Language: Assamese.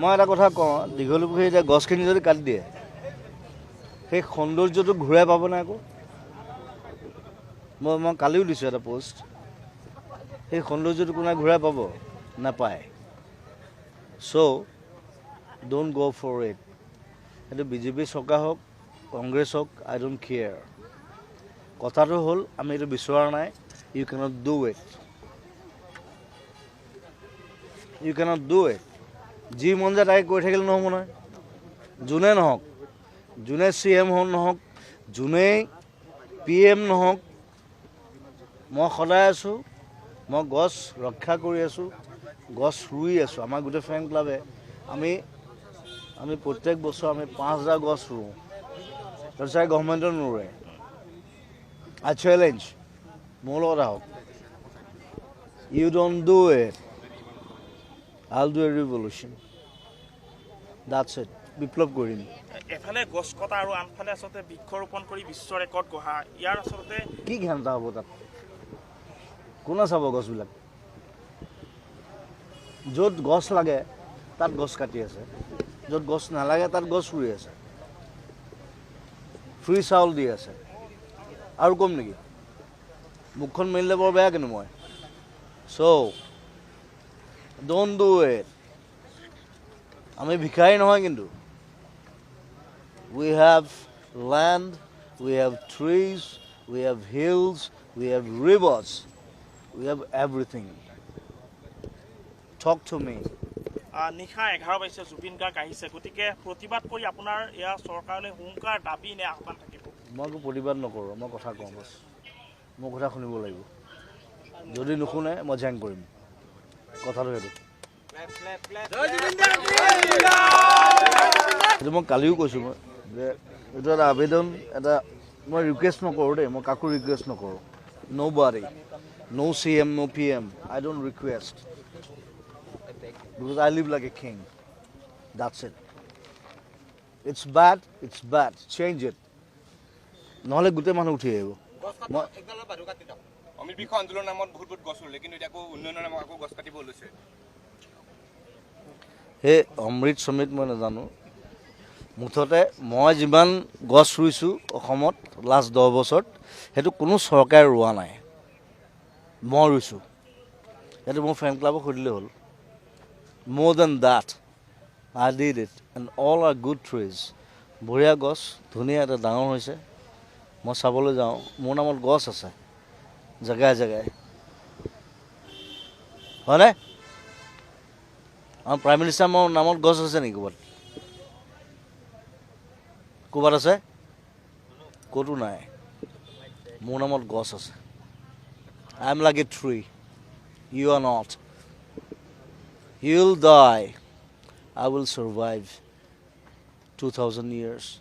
মই এটা কথা কওঁ, দীঘলীপুখুৰী এতিয়া গছখিনি যদি কাটি দিয়ে, সেই সৌন্দৰ্যটো ঘূৰাই পাবনে আকৌ? মই কালিও দিছোঁ এটা পষ্ট। সেই সৌন্দৰ্যটো কোনে ঘূৰাই পাব? নাপায়। So don't go for it. সেইটো বিজেপি চৰকাৰ হওক, কংগ্ৰেছ হওক, I don't care. কথাটো হ'ল, আমি এইটো বিচৰা নাই। You cannot do it, you cannot do it. যি মন যায় তাকে কৰি থাকিলে নহ'ব নহয়। যোনে নহওক, যোনে চি এম হওক নহওক, যোনেই পি এম নহওক, মই সদায় আছোঁ, মই গছ ৰক্ষা কৰি আছোঁ, গছ ৰুই আছোঁ। আমাৰ গোটেই ফেন ক্লাবে আমি প্ৰত্যেক বছৰ আমি 5000 গছ ৰুওঁ। তাৰপিছত গভৰ্ণমেণ্টে নোৰোৱে। আই চেলেঞ্জ, মোৰ লগত আহক। You don't do it, I'll do a revolution. That's it. বিপ্লৱ কৰিম। এফালে গছ কটা আৰু আনফালে আচলতে বৃক্ষৰোপণ কৰি বিশ্ব ৰেকৰ্ড গঢ়া, ইয়াৰ আচলতে কি ঘেণ্টা হ'ব তাত? কোনে চাব গছবিলাক? য'ত গছ লাগে তাত গছ কাটি আছে, য'ত গছ নালাগে তাত গছ ৰুই আছে, ফ্ৰী চাউল দি আছে। আৰু কম নেকি? মুখখন মেলিলে বৰ বেয়া কিন্তু মই। So don't do it. আমি ভিখাৰী নহয় কিন্তু। We have land, we have trees, we have hills, we have rivers, we have everything. Talk to me. নিশা 11 বাজিছে, জুবিন গাৰ্গ আহিছে, গতিকে প্ৰতিবাদ কৰি আপোনাৰ এয়া চৰকাৰলৈ হুংকাৰ, দাবী নে আহ্বান থাকিব? মই একো প্ৰতিবাদ নকৰোঁ, মই কথা কওঁ বছ। মোৰ কথা শুনিব লাগিব। যদি নুশুনে, মই জেং কৰিম। কথাটো সেইটো। সেইটো মই কালিও কৈছোঁ মই যে এইটো এটা আবেদন, এটা মই ৰিকুৱেষ্ট নকৰোঁ দেই, মই কাকো ৰিকুৱেষ্ট নকৰোঁ। Nobody, no CM, no PM, I don't request because I live like a king. That's it. It's bad, it's bad, change it. নহ'লে গোটেই মানুহ উঠি আহিব। মই অমৃত বৃক্ষ আন্দোলনৰ নামত বহুত বহুত গছ ৰুলে, কিন্তু এতিয়া আকৌ উন্নয়নৰ নামত আকৌ গছ কাটিব লৈছে। সেই অমৃত চমৃত মই নাজানো। মুঠতে মই যিমান গছ ৰুইছোঁ অসমত লাষ্ট 10 বছৰত, সেইটো কোনো চৰকাৰে ৰোৱা নাই, মই ৰুইছোঁ। সেইটো মোৰ ফেন ক্লাবক সুধিলেই হ'ল। More than that I did it, and all are good trees. বঢ়িয়া গছ, ধুনীয়া এটা ডাঙৰ হৈছে। মই চাবলৈ যাওঁ, মোৰ নামত গছ আছে জেগাই জেগাই, হয়নে? আমাৰ প্ৰাইম মিনিষ্টাৰ মোৰ নামত গছ আছে নেকি ক'ৰবাত? ক'ৰবাত আছে? ক'তো নাই। মোৰ নামত গছ আছে। I am like a tree, you are not. You will die, I will survive 2000 years.